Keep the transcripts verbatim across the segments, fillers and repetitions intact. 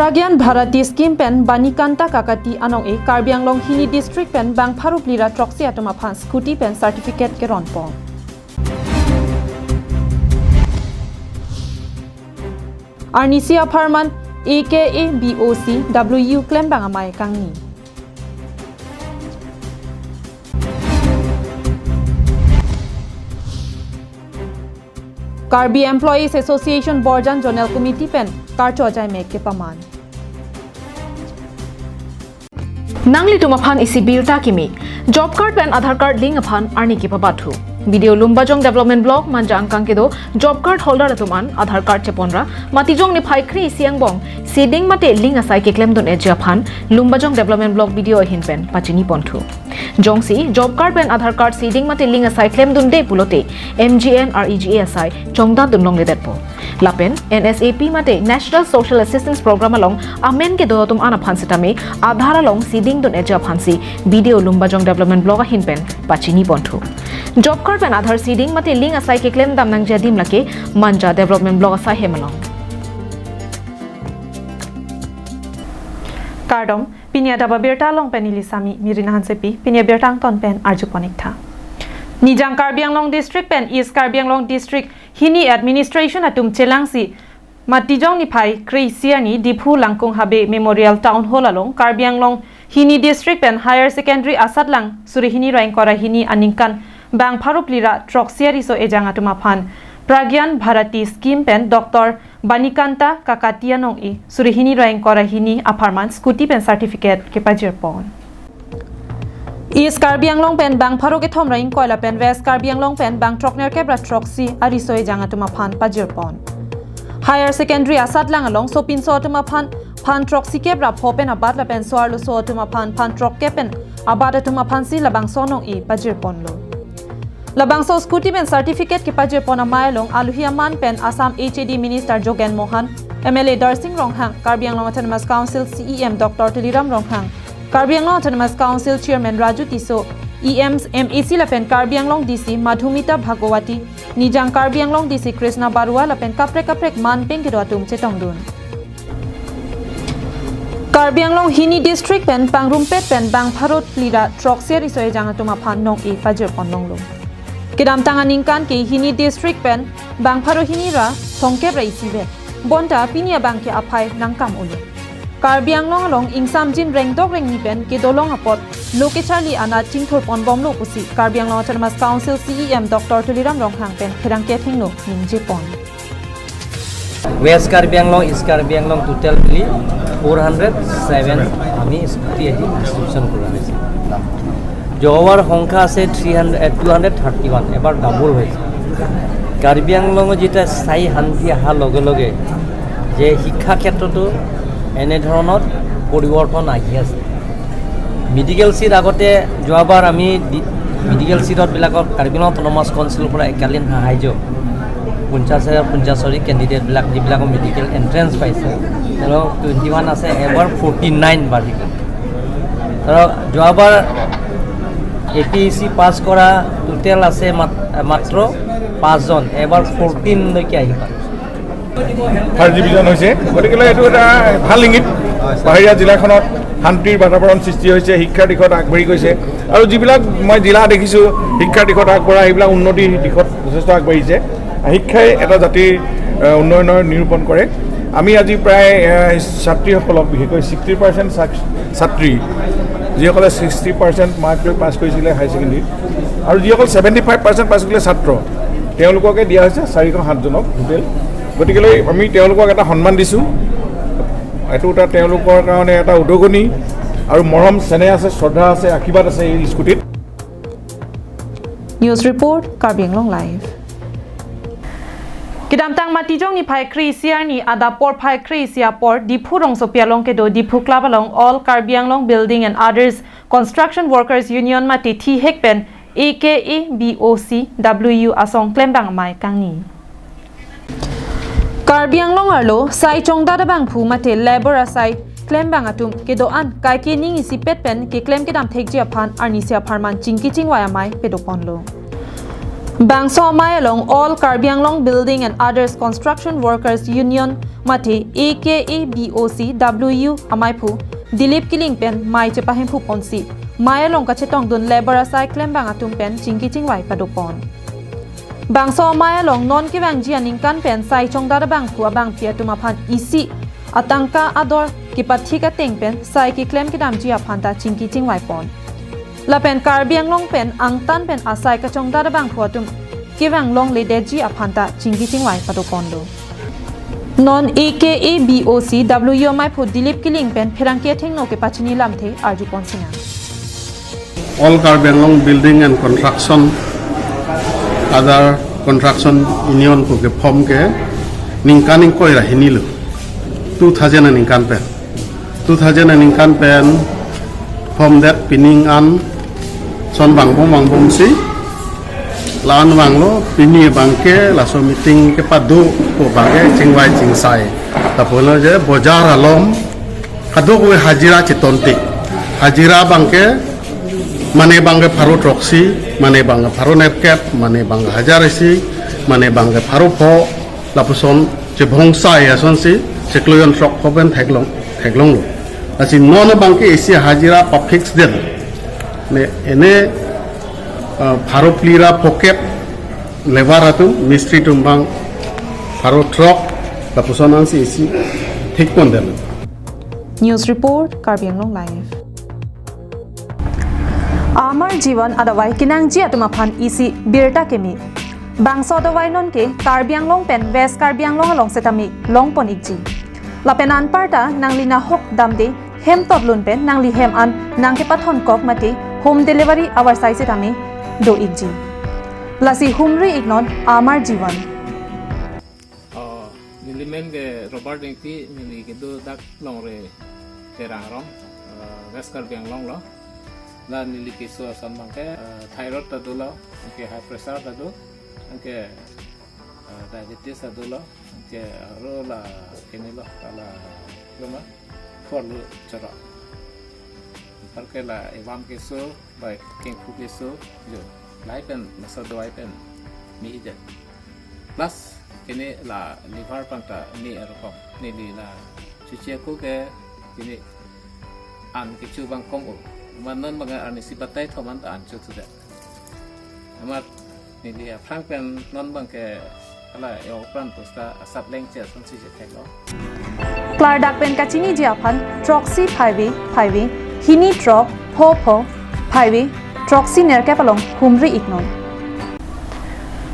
Pragyan Bharati scheme pen Banikanta Kakati anong-e Karbi Anglong hini district pen bang pharo phli ra throksi atum aphan scooty pen certificate keron pon. Arnisi apharman A K A B O C W U klembang amei kangni. Karbi Employees Association Borjan Zonal Committee pen karcho ajai mek kepaman. Nanglitum aphan isi birta kimi. Job card pen Aadhaar card link aphan arni kepabathu. B D O Lumbajong Development Block Manja angkang kedo job card holder atum an Aadhaar card cheponra Matijong niphai kre-isi angbong seeding mate link asai keklemdun-eji aphan Lumbajong Development Block B D O ahin pen pachini ponthu. Jongsi job card pen Aadhaar card seeding mate link asai klemdunde pulote M G N R E G A asai chongdandun longledetpo. Lapen N S A P mate National Social Assistance Program along amen kedo atum an aphan sitame Aadhaar along seeding dun-eji aphansi B D O Lumbajong Development Block ahin pen pachini ponthu. Job card pen Aadhaar seeding mate link asai keklem dam nangji adim lake Manja Development Block asai hem along. Kardom, pini adap abirta along pen neli Sami Mirina Hansepi, pini abirta angton pen arju pon-ik tha. Nijang Karbi Anglong District pen East Karbi Anglong District hini administration atum chelangsi Matijong niphai kre-isi arni Diphu Langkung Habe Memorial Town Hall along Karbi Anglong hini district pen higher secondary asatlang suri hini ra ingkoi ra hini aningkan bang pharo phli ra throksi ariso ejang atum aphan Pragyan Bharati scheme pen Doctor Banikanta Kakati anong-e suri hini ra ingkoi ra hini apharman scooty pen certificate kepajir pon. East Karbi Anglong pen bang pharo kethom ra ingkoi lapen West Karbi Anglong pen bang throknerkep ra throksi ariso ejang atum aphan pajir pon. Higher secondary asatlang along sopinso atum aphan phan throksikep ra pho pen abat lapen so-arloso atum aphan phan throkkep pen abat atum aphansi labangso anong-e pajir ponlo. Labangso scooty pen certificate kepajir pon amei along aluhi aman pen Assam H A D Minister Jogen Mohan, M L A Darsing Ronghang, Karbi Anglong Autonomous Council C E M Doctor Tuliram Ronghang, Karbi Anglong Autonomous Council Chairman Raju Tisso, E Ms, M A C lapen Karbi Anglong D C Madhumita Bhagawati, Nijang Karbi Anglong D C Krishna Barua lapen kaprek kaprek man pen kedo atum chetongdun. Karbi Anglong hini district pen pangrumpet pen bang pharo phli ra throksi ariso ejang atum aphan nong-e pajir pon longlo. Kedamtang aningkan ke hini district pen bang pharo hini ra thomkep ra isi vet. Bonta pini abang ke aphai nangkam-olo. Karbi Anglong along ingsamjin rengdok rengni pen kedolong apot lo kecharli anat chingthur ponbomlo pusi Karbi Anglong Autonomous Council C E M Doctor Tuliram Ronghang pen pherangke athengno ningje pon. West Karbi Anglong, East Karbi Anglong total মিলি four hundred seven আমি scooty আজি distribution কৰা হৈছে। যোৱাবাৰ সংখ্যা আছে three hundred, two hundred thirty one, এবাৰ double হৈছে। কাৰ্বি আংলঙত যেতিয়া স্থায়ী শান্তি অহাৰ লগে লগে যে শিক্ষা ক্ষেত্ৰতো এনেধৰণৰ পৰিৱৰ্তন আহি আছে। মেডিকেল চিট আগতে যোৱাবাৰ আমি দি- মেডিকেল চিটতবিলাকত কাৰ্বি আংলং অট'নমাছ কাউন্সিলৰ পৰা এককালীন সাহায্য পঞ্চাছ হাজাৰ পঞ্চাছ চাৰি কেণ্ডিডেটবিলাক যিবিলাকৰ মেডিকেল এণ্ট্ৰেঞ্চ পাইছে, তেওঁলোকক টুৱেণ্টি ওৱান আছে, এবাৰ ফৰ্টি নাইন বাঢ়ি গ'ল। ধৰক যোৱাবাৰ এ পি এছ চি পাছ কৰা টোটেল আছে মাত- মাত্ৰ পাঁচজন, এবাৰ ফৰ্টিনলৈকে আহি পালে। থাৰ্ড ডিভিজন হৈছে। গতিকে এইটো এটা ভাল ইংগিত। পাহাৰীয়া জিলাখনত শান্তিৰ বাতাবৰণ সৃষ্টি হৈছে, শিক্ষাৰ দিশত আগবাঢ়ি গৈছে। আৰু যিবিলাক মই জিলা দেখিছোঁ শিক্ষাৰ দিশত আগবঢ়া, সেইবিলাক উন্নতিৰ দিশত যথেষ্ট আগবাঢ়িছে। শিক্ষাই এটা জাতিৰ আহ, উন্নয়নৰ নিৰূপণ কৰে। আমি আজি প্ৰায় আহ, ছাত্ৰীসকলক, বিশেষকৈ ছিক্সটি পাৰ্চেণ্ট ছাত্ৰী, যিসকলে ছিক্সটি পাৰ্চেণ্ট মাৰ্ক লৈ পাছ কৰিছিলে হাই ছেকেণ্ডেৰীত আৰু যিসকল ছেভেণ্টি ফাইভ পাৰ্চেণ্ট পাছ কৰিছিলে ছাত্ৰ, তেওঁলোককে দিয়া হৈছে চাৰিশ সাতজনক টোটেল। গতিকেলৈ আমি তেওঁলোকক এটা সন্মান দিছোঁ। এইটো এটা তেওঁলোকৰ কাৰণে এটা উদগনি আৰু মৰম, চেনেহ আছে, শ্ৰদ্ধা আছে, আশীৰ্বাদ আছে এই স্কুটিত। News report, Karbi Anglong Live. Kedamtang Matijong niphai kre-isi arni adap porphai kre-isi apor Diphu rongsopi along kedo Diphu Club along All Karbi Anglong Building and Others Construction Workers Union mate thihek pen A K A B O C W U asong klembang amei kangni. Karbi Anglong arlo sai chongdat abangphu mate labour asai klembang atum kedo-an kaike ning isipet pen keklem kedam thekji aphan arnisi apharman chingki chingvai amei pado ponlo. Bangso amei along All Karbi Anglong Building and Others Construction Workers Union Mate A K A B O C W U amaiphu Dilip Killing pen mei chepahemphu ponsi, mei along kachetongdun labour asai klembang atum pen chingki chingvai padopon. Bangso amei along non kevangji aningkan pen sai chongdat abangphu abangpi atum aphan isi atangka ador kepathik ateng pen sai keklem kedamji aphanta chingki chingvai pon. Lapen Karbi Anglong pen angtan pen asai kachongdat abangphu atum kevang longledetji aphanta chingki chingvai padoponlo. Non A K A B O C W U amaiphu Dilip Killing pen pherangke athengno kepachini lamthe arjupon sinang. All Karbi Anglong Building and Construction, other construction union pu ke form ke ningkan ingkoi ra hini lo, two thousand aningkan pen. Two thousand aningkan pen form det, pining an son vangbom vangbomsi la-an vanglo, pini abangke laso meeting kepado pu abangke chingvai chingsai. Lapulo je bojar along kadokave hajira chetonte. Hajira abangke mane abangke pharo throksi, mane abangke pharo nerkep, mane abangke hajar isi, mane abangke pharo pho, lapuson chebhongsai asonsi chiklo jon throk pho pen theklong, theklonglo. Lasi non abangke isi hajira pa-fix det. Ne ene, ah, pharo phli ra phokep labour atum, mistri atum abang pharo throk, lapuson ansi isi thik pondet. News report, Karbi Anglong Live. Amar Jivan adavai kenangji atum aphan isi birta keme. Bangso adavai nonke Karbi Anglong pen West Karbi Anglong along setame longpon ikji. Lapen anparta nangli nahok damde hem totlun pen nangli hem an nangkepathon kok mate home delivery avarsai setame do ikji. Lasi humri iknon Amar Jivan. Oh, neli men ke Robert Ingti, neli kedo dak Longri Terang Rong, eh, West Karbi Anglong lo. La neli keso ason abangke, eh, thyroid ta dolo, anke high pressure ta do, anke, eh, diabetes ta dolo, anke aro la kene lo, la loma, phor lo choro. Anparke la evam keso, bai kengphu keso, jo, lahai pen, laso adavai pen, me-idet. Plus, kene la liver pangta me arokom. Neli la chuche ko ke kene an kecho abang kom o. Amat non abang arnisi batai thom an ta an chothudet. Amat neli aphrang pen non abangke hala e-okran pusta asap lengche asonsi chetheklo. Klardak pen kachiniji aphan throksi phaive phaive hini throk pho pho phaive throksi nerkep along humri iknon.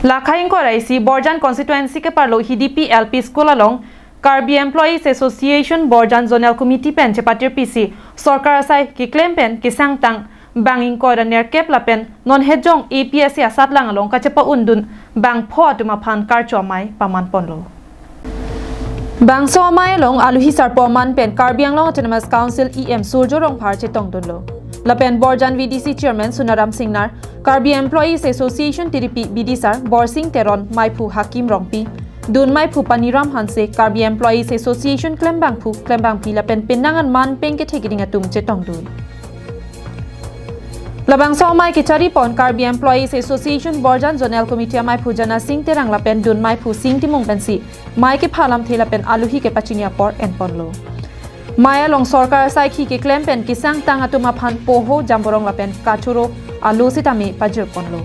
Lakhai ingkoi ra isi Borjan constituency keparlo Hidipi L P School along Karbi Employees Association Borjan Zonal Committee pen chepatirpisi sorkar asai keklem pen kesangtang bang ingkoi ra nerkep lapen non hejong A P S C asatlang along kachepa-undun bang pho atum aphan karcho amei paman ponlo. Bangso amei along aluhi sarpo aman pen Karbi Anglong Autonomous Council E M Surjo Rongphar chetongdunlo. Lapen Borjan V D C Chairman Sunaram Singnar, Karbi Employees Association Tiripi B D sar Borsing Teron, meiphu Hakim Rongpi, dun meiphu Paniram Hanse, Karbi Employees Association klembangphu klembangpi lapen penang an man peng kethe keding atum chetongdun. Labangso amei kechari pon Karbi Employees Association Borjan Zonal Committee ameiphu Jana Sing Terang lapen dun meiphu Sing Timung pensi mei kepha lamthe lapen aluhi kepachini apor enponlo. Mei along sorkar asai khi keklem pen kesangtang atum aphan poho jamborong lapen kachoro alo sitame pajirponlo.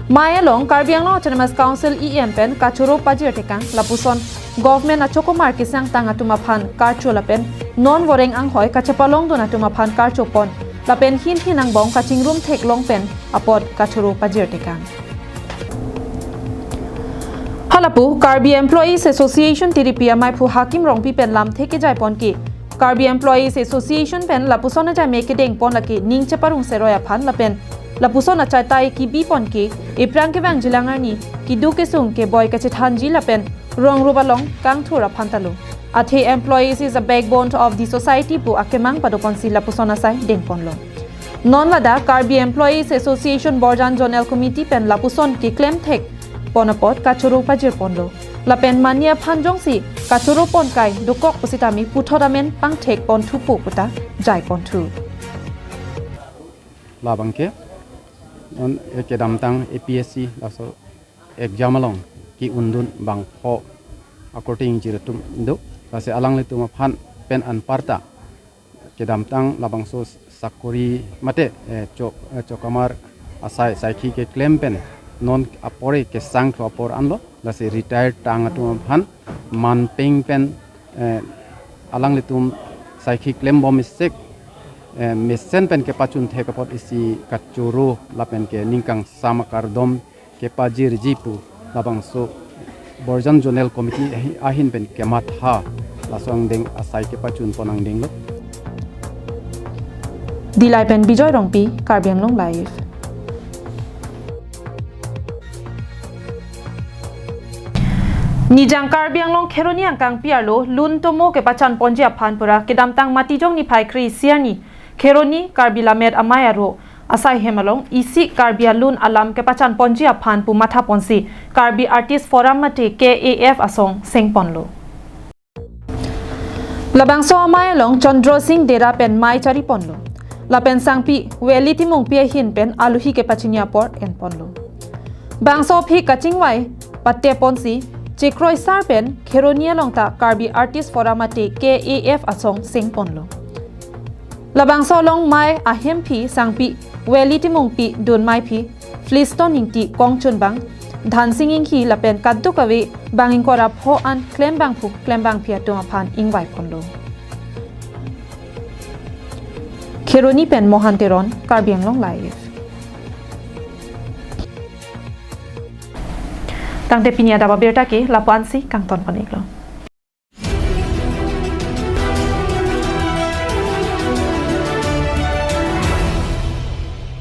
Mei along Karbi Anglong Autonomous Council E M pen kachoro pajir tekang, lapuson government achokomar kesangtang atum aphan karcho lapen non voreng anghoi kachepalongdun atum aphan karcho pon lapen hin hin angbong kachingrum theklong pen apot kachoro pajir tekang. Halapu Karbi Employees Association Tiripi ameiphu Hakim Rongpi pen lamthe kejai pon ke Karbi Employees Association pen lapuson ajai me kedeng pon lake ning cheparong seroi aphan lapen lapuson achaitai kebi pon ke ephrang kevangjilang arni keduk kesung keboi kachethanji lapen rong rup along kangthur aphan talo. Athe employees is a backbone of the society pu akemang padoponsi lapuson asai dengponlo. Non ladak Karbi Employees Association Borjan Zonal Committee pen lapuson keklem thek pon apot kachoro pajir ponlo. Lapen mani aphan jongsi kachoro pon kai dokok pusitame puthot amen pangthek pon thupo puta jai pon thu. Labangke non kedamtang A P S C laso exam along ke-undun bang pho Fakorte ingjir atum do, lasi alanglitum aphan pen anparta kedamtang labangso sakori mate, eh, chok, eh, chokamar asai saikhi keklem pen non apore kesang thlo apor anlo, lasi retired tang atum aphan manpeng pen, eh, alanglitum saikhi klembom isek, eh, mesen pen kepachun thek apot isi kachoro lapen ke ningkangsam akardom kepajirji pu labangso Borjan Zonal Committee ahi-, ahin pen kematha laso angdeng asai kepachun pon angdenglo. Dillai pen Bijoy Rongpi, Karbi Anglong Live. Nijang Karbi Anglong Kheroni angkangpi arlo lun tomo kepachan ponji aphan pura kedamtang Matijong niphai kre-isi arni Kheroni Karbi Lammet Amei aro asai hem along isi Karbi alun alam kepachan ponji aphan pu matha ponsi Karbi Artist Forum mate K A F asong seng ponlo. Labangso amei along Chandra Singh Dera pen mei chari ponlo. Lapen sangpi Valley Timungpi ahin pen aluhi kepachini apor en ponlo. Bangso aphi kachingvai pate ponsi Chikroi Sar pen Kheroni along ta Karbi Artist Forum mate K A F asong seng ponlo. Labangso along mei ahemphi sangpi Valley Timungpi dun meiphi Flintstone Ingti kongchunbang, Dhansing Inghi lapen kadokave bang ingkoi ra pho an klembangphu klembangphi atum aphan ingvai ponlo. Kheroni pen Mohan Teron, Karbi Anglong Live. Tangte pini adap abirta ke lapu-ansi kangton pon-iklo.